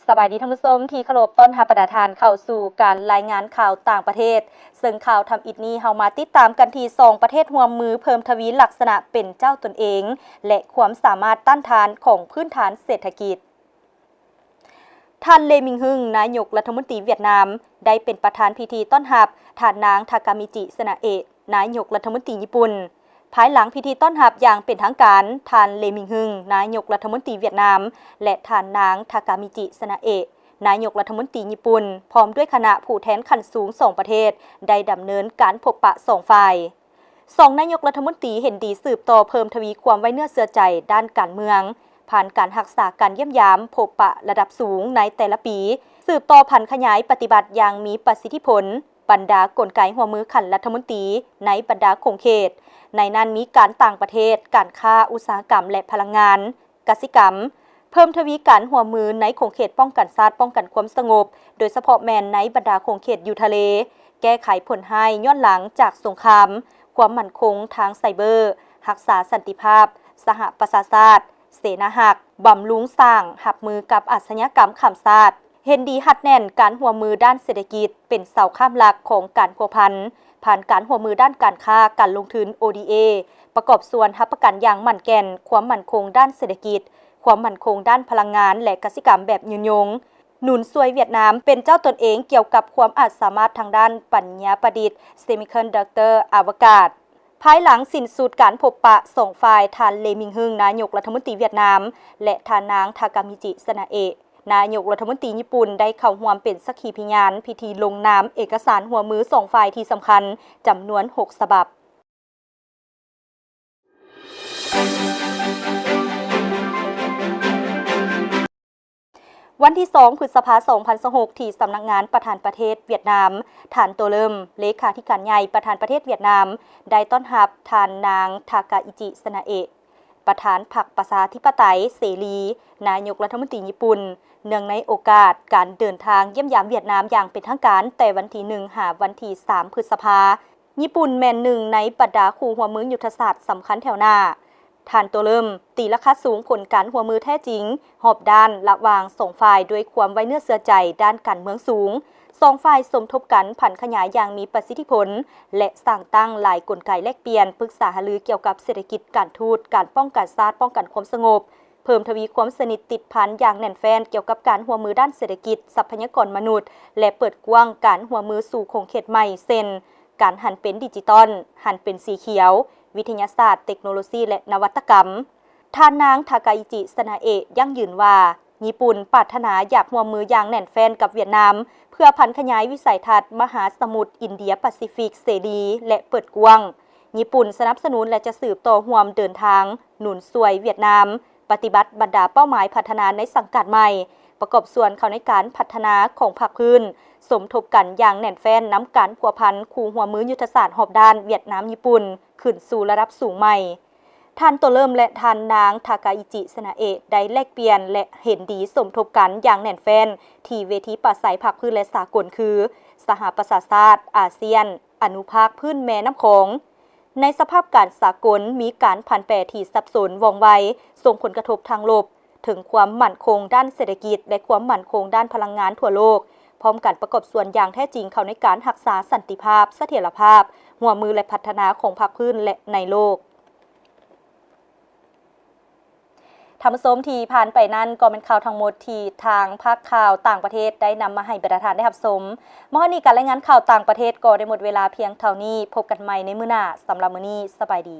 ສະບາຍດີທ່ານຜູ້ຊົມທີ່ເຄົາລົບ, ຕ້ອນຮັບບັນດາທ່ານເຂົ້າສູ່ການລາຍງານຂ່າວຕ່າງປະເທດ, ເຊິ່ງຂ່າວທຳອິດນີ້ເຮົາມາຕິດຕາມກັນທີ່ສອງປະເທດຮ່ວມມືເພີ່ມທະວີລັກສະນະເປັນເຈົ້າຕົນເອງ ແລະ ຄວາມສາມາດຕ້ານທານຂອງພື້ນຖານເສດຖະກິດ. ທ່ານ ເລ ມິງຮຶງ ນາຍົກລັດຖະມົນຕີຫວຽດນາມ ໄດ້ເປັນປະທານພິທີຕ້ອນຮັບທ່ານນາງ ທາກາມິຈິ ຊະນະເອະ ນາຍົກລັດຖະມົນຕີຍີ່ປຸ່ນ. ພາຍຫຼັງພິທີຕ້ອນຮັບຢ່າງເປັນທາງການ, ທ່ານ ເລ ມິງຮຶງ ນາຍົກລັດຖະມົນຕີຫວຽດນາມ ແລະ ທ່ານນາງ ທາກາມິຈິ ຊະນະເອະ ນາຍົກລັດຖະມົນຕີຍີ່ປຸ່ນ ພ້ອມດ້ວຍຄະນະຜູ້ແທນຂັ້ນສູງສອງປະເທດ ໄດ້ດຳເນີນການພົບປະສອງຝ່າຍ. ສອງນາຍົກລັດຖະມົນຕີເຫັນດີສືບຕໍ່ເພີ່ມທະວີຄວາມໄວ້ເນື້ອເຊື່ອໃຈດ້ານການເມືອງ, ຜ່ານການຮັກສາການຢ້ຽມຢາມພົບປະລະດັບສູງໃນແຕ່ລະປີ, ສືບຕໍ່ຜັນຂະຫຍາຍປະຕິບັດຢ່າງມີປະສິດທິຜົນ ບັນດາກົນໄກຮ່ວມມືຂັ້ນລັດຖະມົນຕີໃນບັນດາຂົງເຂດ, ໃນນັ້ນມີການຕ່າງປະເທດ, ການຄ້າ, ອຸດສາຫະກຳ ແລະ ພະລັງງານ, ກະສິກຳ, ເພີ່ມທະວີການຮ່ວມມືໃນຂົງເຂດປ້ອງກັນຊາດ, ປ້ອງກັນຄວາມສະຫງົບ, ໂດຍສະເພາະແມ່ນໃນບັນດາຂົງເຂດຢູ່ທະເລ, ແກ້ໄຂຜົນຮ້າຍຍ້ອນຫຼັງຈາກສົງຄາມ, ຄວາມໝັ້ນຄົງທາງໄຊເບີ, ຮັກສາສັນຕິພາບ, ສະຫະປະຊາຊາດ, ເສນາຮັກ, ບຳລຸງສ້າງ, ຮັບມືກັບອາຊະຍາກຳຂ້າມຊາດ. ເຫັນດີຮັດແໜ້ນການຮ່ວມມືດ້ານເສດຖະກິດເປັນເສົາຄ້ຳຫຼັກຂອງການພົວພັນ, ຜ່ານການຮ່ວມມືດ້ານການຄ້າ, ການລົງທຶນ ໂອ ດີ ເອ ປະກອບສ່ວນຮັບປະກັນຢ່າງໝັ້ນແກ່ນຄວາມໝັ້ນຄົງດ້ານເສດຖະກິດ, ຄວາມໝັ້ນຄົງດ້ານພະລັງງານ ແລະ ກະສິກຳແບບຍືນຍົງ, ໜູນຊ່ວຍຫວຽດນາມເປັນເຈົ້າຕົນເອງກ່ຽວກັບຄວາມອາດສາມາດທາງດ້ານປັນຍາປະດິດ, ເຊມິຄອນດັກເຕີ, ອະວະກາດ. ພາຍຫຼັງສິ້ນສຸດການພົບປະສອງຝ່າຍ, ທ່ານ ເລ ມິງຮຶງ ນາຍົກລັດຖະມົນຕີຫວຽດນາມ ແລະ ທ່ານນາງ ທາກາມິຈິ ຊະນະເອະ ນາຍົກລັດຖະມົນຕີຍີ່ປຸ່ນ ໄດ້ເຂົ້າຮ່ວມເປັນສັກຂີພະຍານພິທີລົງນາມເອກະສານຮ່ວມມືສອງຝ່າຍທີ່ສຳຄັນ ຈຳນວນຫົກສະບັບ. ວັນທີສອງ ພຶດສະພາ ສອງພັນຊາວຫົກ ທີ່ສຳນັກງານປະທານປະເທດຫວຽດນາມ, ທ່ານ ໂຕເລີມ ເລຂາທິການໃຫຍ່ປະທານປະເທດຫວຽດນາມ ໄດ້ຕ້ອນຮັບທ່ານນາງ ທາກາອິຈິ ຊະນະເອະ ປະທານພັກປະຊາທິປະໄຕເສລີ, ນາຍົກລັດຖະມົນຕີຍີ່ປຸ່ນ, ເນື່ອງໃນໂອກາດການເດີນທາງຢ້ຽມຢາມຫວຽດນາມຢ່າງເປັນທາງການ ແຕ່ວັນທີໜຶ່ງ ຫາວັນທີສາ ພຶດສະພາ. ຍີ່ປຸ່ນແມ່ນໜຶ່ງໃນບັນດາຄູ່ຮ່ວມມືຍຸດທະສາດສຳຄັນແຖວໜ້າ. ທ່ານ ໂຕເລີມ ຕີລາຄາສູງຜົນການຮ່ວມມືແທ້ຈິງຮອບດ້ານລະຫວ່າງສອງຝ່າຍ ດ້ວຍຄວາມໄວ້ເນື້ອເຊື່ອໃຈດ້ານການເມືອງສູງ. ສອງຝ່າຍສົມທົບກັນຜັນຂະຫຍາຍຢ່າງມີປະສິດທິຜົນ ແລະ ສ້າງຕັ້ງຫຼາຍກົນໄກແລກປ່ຽນ, ປຶກສາຫາລືກ່ຽວກັບເສດຖະກິດ, ການທູດ, ການປ້ອງກັນຊາດ, ປ້ອງກັນຄວາມສະຫງົບ, ເພີ່ມທະວີຄວາມສະໜິດຕິດພັນຢ່າງແໜ້ນແຟ້ນກ່ຽວກັບການຮ່ວມມືດ້ານເສດຖະກິດ, ຊັບພະຍາກອນມະນຸດ ແລະ ເປີດກວ້າງການຮ່ວມມືສູ່ຂົງເຂດໃໝ່ ເຊັ່ນ ການຫັນເປັນດິຈິຕອນ, ຫັນເປັນສີຂຽວ, ວິທະຍາສາດ, ເຕັກໂນໂລຊີ ແລະ ນະວັດຕະກຳ. ທ່ານນາງ ທາກາອິຈິ ຊະນະເອະ ຢັ້ງຢືນວ່າ ຍີ່ປຸ່ນປາດຖະໜາຢາກຮ່ວມມືຢ່າງແໜ້ນແຟ້ນກັບຫວຽດນາມ ເພື່ອຜັນຂະຫຍາຍວິໄສທັດມະຫາສະໝຸດອິນເດຍປາຊີຟິກເສລີ ແລະ ເປີດກວ້າງ. ຍີ່ປຸ່ນສະໜັບສະໜູນ ແລະ ຈະສືບຕໍ່ຮ່ວມເດີນທາງ ໜູນຊ່ວຍຫວຽດນາມ ປະຕິບັດບັນດາເປົ້າໝາຍພັດທະນາໃນສັງກັດໃໝ່, ປະກອບສ່ວນເຂົ້າໃນການພັດທະນາຂອງພາກພື້ນ, ສົມທົບກັນຢ່າງແໜ້ນແຟ້ນນຳການພົວພັນຄູ່ຮ່ວມມືຍຸດທະສາດຮອບດ້ານຫວຽດນາມຍີ່ປຸ່ນ ຂຶ້ນສູ່ລະດັບສູງໃໝ່. ທ່ານ ໂຕເລີມ ແລະ ທ່ານນາງ ທາກາອິຈິ ຊະນະເອະ ໄດ້ແລກປ່ຽນ ແລະ ເຫັນດີສົມທົບກັນຢ່າງແໜ້ນແຟ້ນ ທີ່ເວທີປາໄສພາກພື້ນ ແລະ ສາກົນ ຄື ສະຫະປະຊາຊາດ, ອາຊຽນ, ອະນຸພາກພື້ນແມ່ນ້ຳຂອງ. ໃນສະພາບການສາກົນ ມີການຜັນແປທີ່ສັບສົນ, ວ່ອງໄວ, ສົ່ງຜົນກະທົບທາງລົບເຖິງຄວາມໝັ້ນຄົງດ້ານເສດຖະກິດ ແລະ ຄວາມໝັ້ນຄົງດ້ານພະລັງງານທົ່ວໂລກ, ພ້ອມກັນປະກອບສ່ວນຢ່າງແທ້ຈິງເຂົ້າໃນການຮັກສາສັນຕິພາບ, ສະຖຽນລະພາບ, ຮ່ວມມື ແລະ ພັດທະນາຂອງພາກພື້ນ ແລະ ໃນໂລກ. ທ່ານຜູ້ຊົມ ທີ່ຜ່ານໄປນັ້ນກໍແມ່ນຂ່າວທັງໝົດທີ່ທາງພາກຂ່າວຕ່າງປະເທດໄດ້ນຳມາໃຫ້ບັນດາທ່ານໄດ້ຮັບຊົມ. ມາຮອດນີ້ ການລາຍງານຂ່າວຕ່າງປະເທດກໍໄດ້ໝົດເວລາພຽງເທົ່ານີ້. ພົບກັນໃໝ່ໃນມື້ໜ້າ. ສຳລັບມື້ນີ້ ສະບາຍດີ.